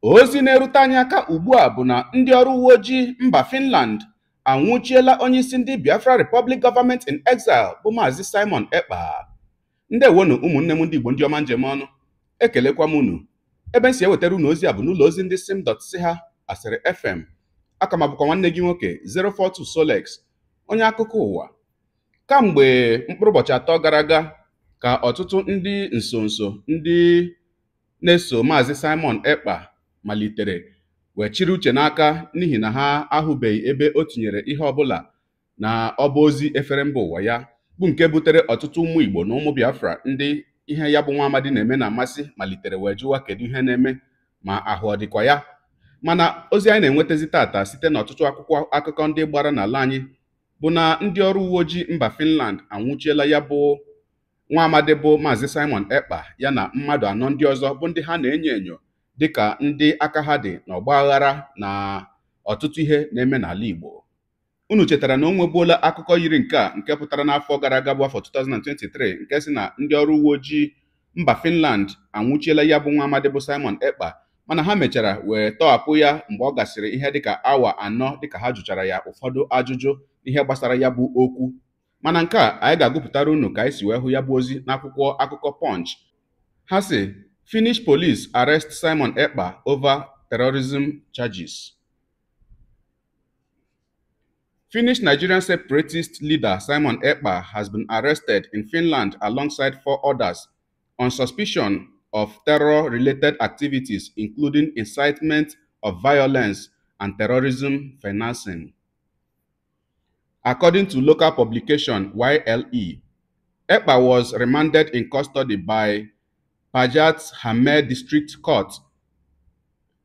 Ozi na-erute anyị aka ugbu a bụ na ndị ọrụ uwe ojii mba Finland anwụchiela onyeisi ndị Biafra Republic Government in Exile bụ Maazị Simon Ekpa. Ndewonu ụmụnne m ndị Igbo, ndị ọma njem ọnụ, ekelekwa m unu. Ebe m si ewetara unu ozi a bụ n'ụlọ ozi ndị sim.si ha asịrị FM. Aka m abụkwa nwanne gị nwoke 042 Solex, onye akụkọ ụwa. Kamgbe mkpụrụ ụbọchị 3 gara aga ka ọtụtụ ndị nsonso ndị na-eso Maazị Simon Ekpa malitere wee chịrị uche n'aka n'ihi na ha ahụbeghị ebe o tinyere ihe ọbụla na ọba ozi efere mba ụwa ya, bụ nke butere ọtụtụ ụmụ Igbo na ụmụ Biafra ndị ihe ya bụ nwa amadi na-eme na-amasị malitere wee jụwa kedu ihe na-eme, ma ahụ ọ dịkwa ya. Mana ozi anyị na-enwetazi tata site n'ọtụtụ akwụkwọ akụkọ ndị gbara n'ala anyị bụ na ndị ọrụ uwe ojii mba Finland anwụchiela ya bụ nwa amadi bụ Maazị Simon Ekpa ya na mmadụ 4 ndị ọzọ bụ ndị ha na-enyo enyo dịka ndị aka ha dị n'ọgba aghara na ọtụtụ ihe na-eme n'ala Igbo. Unu chetara na o nwebuola akụkọ yiri nke a nke pụtara n'afọ gara aga bụ afọ 2023, nke si na ndị ọrụ uwe ojii mba Finland anwụchiela ya bụ nwa amadi bụ Simon Ekpa, mana ha mechara wee tọghapụ ya mgbe ọ gasịrị ihe dịka awa 4 dịka ha jụchara ya ụfọdụ ajụjụ ihe gbasara ya bụ okwu. Mana nke a anyị ga-agụpụtara unu ka anyị si wee hụ ya bụ ozi n'akwụkwọ akụkọ Punch. Ha sị, Finnish police arrest Simon Ekpa over terrorism charges. Finnish Nigerian separatist leader Simon Ekpa has been arrested in Finland alongside 4 others on suspicion of terror-related activities, including incitement of violence and terrorism financing. According to local publication YLE, Ekpa was remanded in custody by Päijät-Häme District Court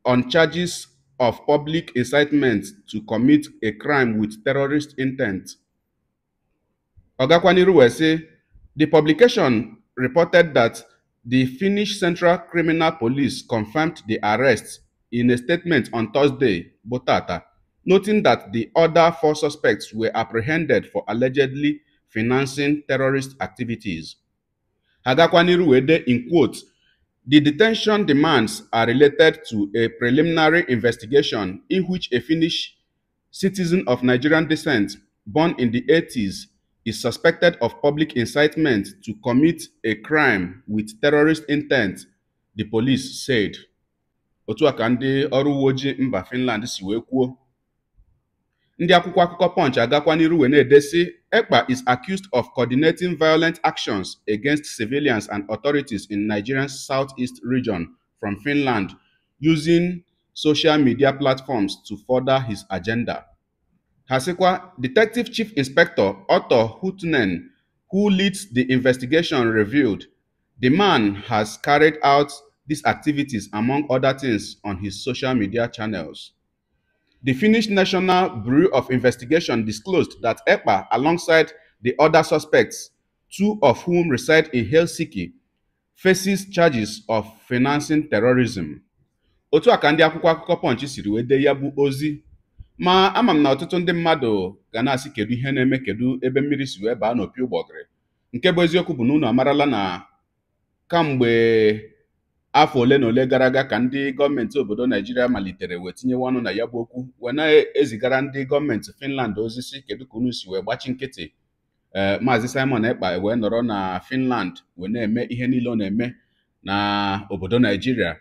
on charges of public incitement to commit a crime with terrorist intent. Ọgakwaniru wee sị, the publication reported that the Finnish Central Criminal Police confirmed the arrest in a statement on Thursday, bụ tata, noting that the other 4 suspects were apprehended for allegedly financing terrorist activities. Agakwaniru wee dee in quote, the detention demands are related to a preliminary investigation in which a Finnish citizen of Nigerian descent born in the 80s is suspected of public incitement to commit a crime with terrorist intent, the police said. Otu a ka ndị ọrụ uwe ojii mba Finland si wee kwuo. Ndị akwụkwọ akụkọ Punch agakwa n'iru wee na-edesi, Ekpa is accused of coordinating violent actions against civilians and authorities in Nigeria's southeast region from Finland using social media platforms to further his agenda. Ha sịkwa, Detective Chief Inspector Otto Huttunen, who leads the investigation, revealed the man has carried out these activities, among other things, on his social media channels. The Finnish National Bureau of Investigation disclosed that Ekpa, alongside the other suspects, 2 of whom reside in Helsinki, faces charges of financing terrorism. Otu a ka ndị akwụkwọ akụkọ Punch siri wee dee ya bụ ozi. Ma ama m na ọtụtụ ndị mmadụ ga na-asị kedu ihe na-eme, kedu ebe mmiri si wee baa n'opi ụgbọgịrị. Nke bụ eziokwu bụ na unu amarala na kamgbe afọ ole na ole gara aga ka ndị gọọmenti obodo Naijiria malitere wee tinyewe ọnụ na ya bụ okwu, wee na-ezigara ndị gọọmenti Finland ozi si kedu ka unu si wee gbachi nkịtị. Maazị Simon Ekpa wee nọrọ na Finland wee na-eme ihe niile ọ na-eme na obodo Naijiria.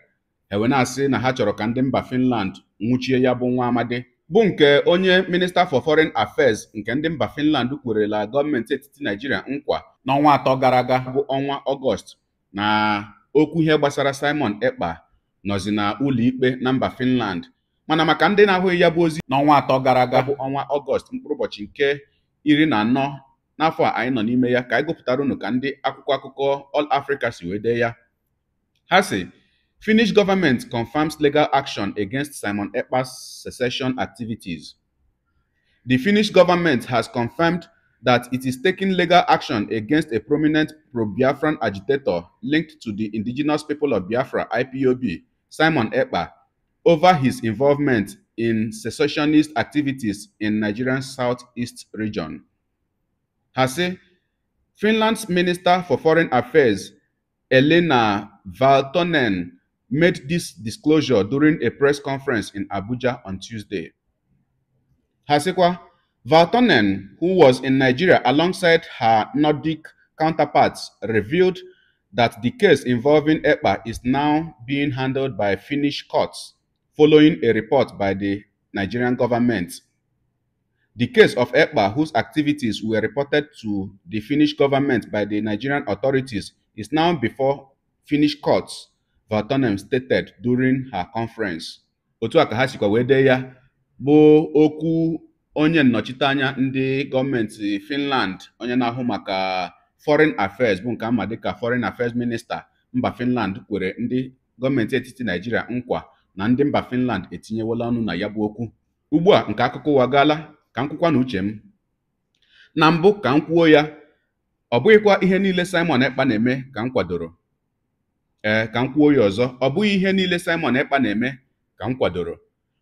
E wee na-asị na ha chọrọ ka ndị mba Finland nwụchie ya bụ nwa amadi, bụ nke onye Minister for Foreign Affairs nke ndị mba Finland kwerela gọọmenti etiti Naijiria nkwa n'ọnwa 3 gara aga bụ ọnwa Ọgọst na okwu ihe gbasara Simon Ekpa nọzi na ụlọ ikpe na mba Finland. Mana maka ndị na-ahụghị ya bụ ozi n'ọnwa 3 gara aga bụ ọnwa Ọgọst mkpụrụ ụbọchị nke 14 n'afọ a anyị nọ n'ime ya, ka anyị gụpụtara unu ka ndị akwụkwọ akụkọ All Africa si wee dee ya. Ha sị, Finnish government confirms legal action against Simon Ekpa's secession activities. The Finnish government has confirmed that it is taking legal action against a prominent pro-Biafran agitator linked to the indigenous people of Biafra, IPOB, Simon Ekpa, over his involvement in secessionist activities in Nigeria's southeast region. Ha sị, Finland's Minister for Foreign Affairs, Elena Valtonen, made this disclosure during a press conference in Abuja on Tuesday. Ha sịkwa, Valtonen, who was in Nigeria alongside her Nordic counterparts, revealed that the case involving Ekpa is now being handled by Finnish courts following a report by the Nigerian government. The case of Ekpa, whose activities were reported to the Finnish government by the Nigerian authorities, is now before Finnish courts, Valtonen stated during her conference. Otu a ka ha sikwa wee dee ya bụ okwu onye nnọchiteanya ndị gọọmenti Finland, onye na-ahụ maka Foreign Affairs, bụ nke ama dịka Foreign Affairs Minister mba Finland, kwere ndị gọọmenti etiti Naijiria nkwa na ndị mba Finland etinyewela ọnụ na ya bụ okwu. Ugbu a nke akụkọ ụwa gaala, ka m kwukwa na uche m. Na mbụ ka m kwuo ya, ọ bụghịkwa ihe niile Simon Ekpa na-eme ka m kwadoro. Ee, ka m kwuo ya ọzọ, ọ bụghị ihe niile Simon Ekpa na-eme ka m kwadoro.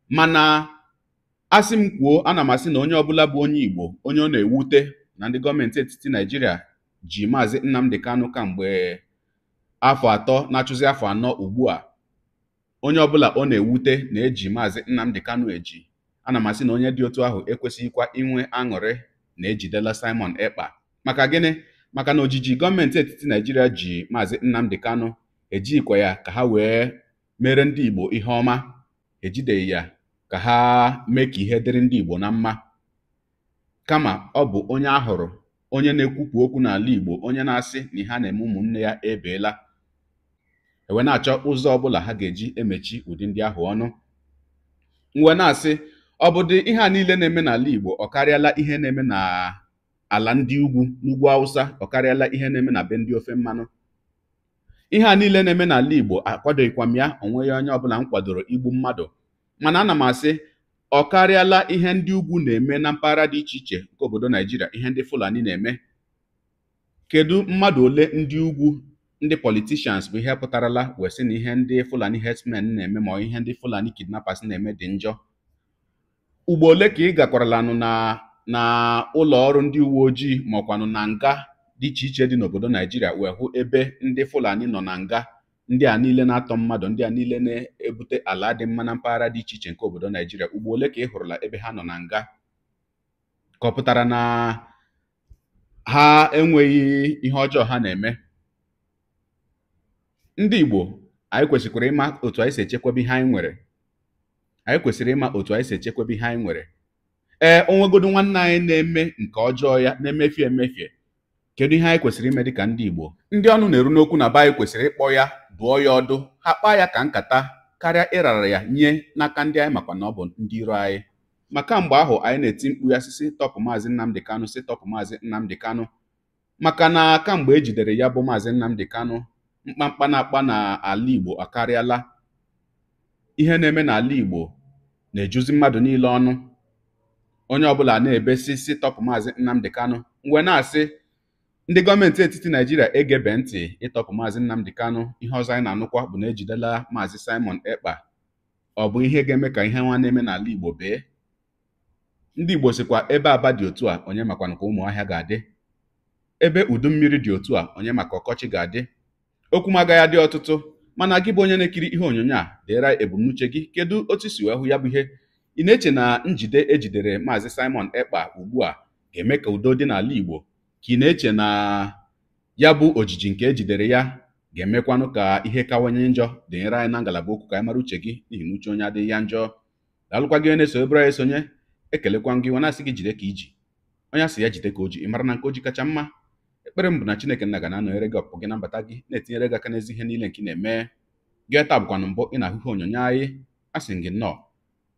Mana asị m kwuo, ana m asị na onye ọbụla bụ onye Igbo, onye ọ na-ewute na ndị gọọmenti etiti Naijiria ji Maazị Nnamdi Kanu kamgbe afọ 3 na-achụzi afọ 4 ugbu a, onye ọbụla ọ na-ewute na-eji Maazị Nnamdi Kanu eji, ana m asị na onye dị otu ahụ ekwesịghịkwa inwe aṅụrị na ejidela Simon Ekpa. Maka gịnị? Maka na ojiji gọọmenti etiti Naijiria ji Maazị Nnamdi Kanu ejikwa ya ka ha wee mere ndị Igbo ihe ọma, ejideghị ya ka ha mee ka ihe dịrị ndị Igbo na mma. Kama ọ bụ onye ahụrụ, onye na-ekwupụ okwu n'ala Igbo, onye na-asị na ihe a na-eme ụmụnne ya ebeela, ewe na-achọ ụzọ ọbụla ha ga-eji emechi ụdị ndị ahụ ọnụ. Mwe na-asị, ọ bụ dị ihe a niile na-eme n'ala Igbo ọ karịala ihe na-eme n'ala ndị ugwu n'ugwu Awụsa, ọ karịala ihe na-eme na be ndị ofe mmanụ. Ihe a niile na-eme n'ala Igbo akwadoghịkwa m ya, onweghị onye ọbụla m kwadoro igbu mmadụ. Mana ana m asị, ọ karịala ihe ndị ugwu na-eme na mpaghara dị iche iche nke obodo Naijiria, ihe ndị Fulani na-eme. Kedu mmadụ ole ndị ugwu, ndị politicians bụ ihe pụtarala wee sị na ihe ndị Fulani herdsmen na-eme ma ihe ndị Fulani kidnappers na-eme dị njọ? Ugbo ole ka ị gakwaralanụ na ụlọ ọrụ ndị uwe ojii ma ọkwanụ na nga dị iche iche dị n'obodo Naijiria wee hụ ebe ndị Fulani nọ na nga, ndị a niile na-atọ mmadụ, ndị a niile na-ebute ala dị mma na mpaghara dị iche iche nke obodo Naijiria? Ugbo ole ka ị hụrụla ebe ha nọ na nga? Ka ọ pụtara na ha enweghị ihe ọjọọ ha na-eme? Ndị Igbo, anyị kwesịkwara ịma otu anyị si echekwaba ihe anyị nwere. Anyị kwesịrị ịma otu anyị si echekwaba ihe anyị nwere. Ee, onwegodu nwanne anyị na-eme nke ọjọọ ya, na-emefie emefie, kedu ihe anyị kwesịrị ime dịka ndị Igbo? Ndị ọnụ na-eru n'okwu na be anyị kwesịrị ịkpọ ya, dụọ ya ọdụ, ha kpaa ya ka nkata, karịa ịrara ya nye n'aka ndị anyị makwa na ọ bụ ndị iro anyị. Maka mgbe ahụ anyị na-eti mkpu ya sị tọpụ Maazị Nnamdi Kanu, sị tọpụ Maazị Nnamdi Kanu, maka na kamgbe e jidere ya bụ Maazị Nnamdi Kanu, mkpamkpa na-akpa n'ala Igbo akarịala. Ihe na-eme n'ala Igbo na-ejuzi mmadụ niile ọnụ. Onye ọbụla na-ebesi sị tọpụ Maazị Nnamdi Kanu. Mgbe na-asị ndị gọọmenti etiti Naijiria egebe ntị ịtọpụ Maazị Nnamdi Kanu, ihe ọzọ anyị na-anụkwa bụ na ejidela Maazị Simon Ekpa. Ọ bụ ihe ga-eme ka ihe nwa na-eme n'ala Igbo bee? Ndị Igbo sịkwa ebe aba dị otu a, onye makwanụ ka ụmụ ahịa ga-adị. Ebe udu mmiri dị otu a, onye maka ọkọchị ga-adị. Okwu m agaghị adị ọtụtụ, mana gị bụ onye na-ekiri ihe onyonyo a, deere ebumnuche gị. Kedu otu si wee hụ ya bụ ihe? Ị na-eche na njide ejidere Maazị Simon Ekpa ugbu a ga-eme ka udo dị n'ala Igbo? Ka ị na-eche na ya bụ ojiji nke ejidere ya ga-emekwanụ ka ihe kawanye njọ? Denyere anyị na ngalaba okwu ka anyị mara uche gị, n'ihi na uche onye adịghị ya njọ. Daalụkwa gị onye na-eso ebere anyị esonye, ekelekwa gị nwa na-asị gị jide ka iji. Onye asị ya jide ka o ji, ị mara na nke o ji kacha mma. Ekpere m bụ na Chineke nna ga na-anọnyere gị ọpụpụ gị na mbata gị, na-etinyere gị aka n'ezi ihe niile nke ị na-eme. Gị taa bụkwanụ mbụ ị na-ahụ ihe onyonyo anyị, asị gị nnọọ.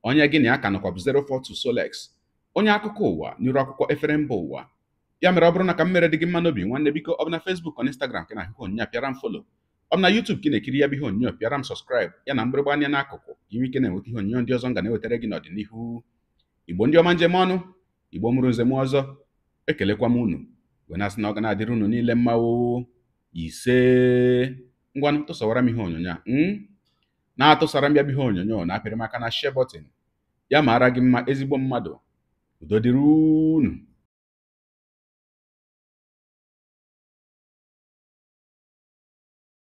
Onye gị na ya ka nọkwa bụ 042 Solex, onye akụkọ ụwa n'iru akwụkwọ efere mba ụwa. Ya mere ọ bụrụ na ka m mere dị gị mma n'obi, nwanne biko, ọ bụ na Facebook ọ na Instagram ka ị na-ahụ ihe onyonyo a, pịara m follow. Ọ bụ na YouTube ka ị na-ekiri ya bụ ihe onyonyo, pịara m subscribe ya na mgbịrịgba anya n'akụkụ, ka ị nwee ike na-enweta ihe onyonyo ndị ọzọ m ga na-ewetara gị n'ọdịnihu. Igbo ndị ọma njem ọnụ, Igbo mụrụ nze m ọzọ, ekelekwa m unu wee na-asị na ọ ga na-adịrị unu niile mma o. Ise, ngwanụ tụsawara m ihe onyonyo a, na-atụsara m ya bụ ihe onyonyo, na-apịrị m aka na share button. Ya mara gị mma, ezigbo mmadụ. Udo dịrị unu.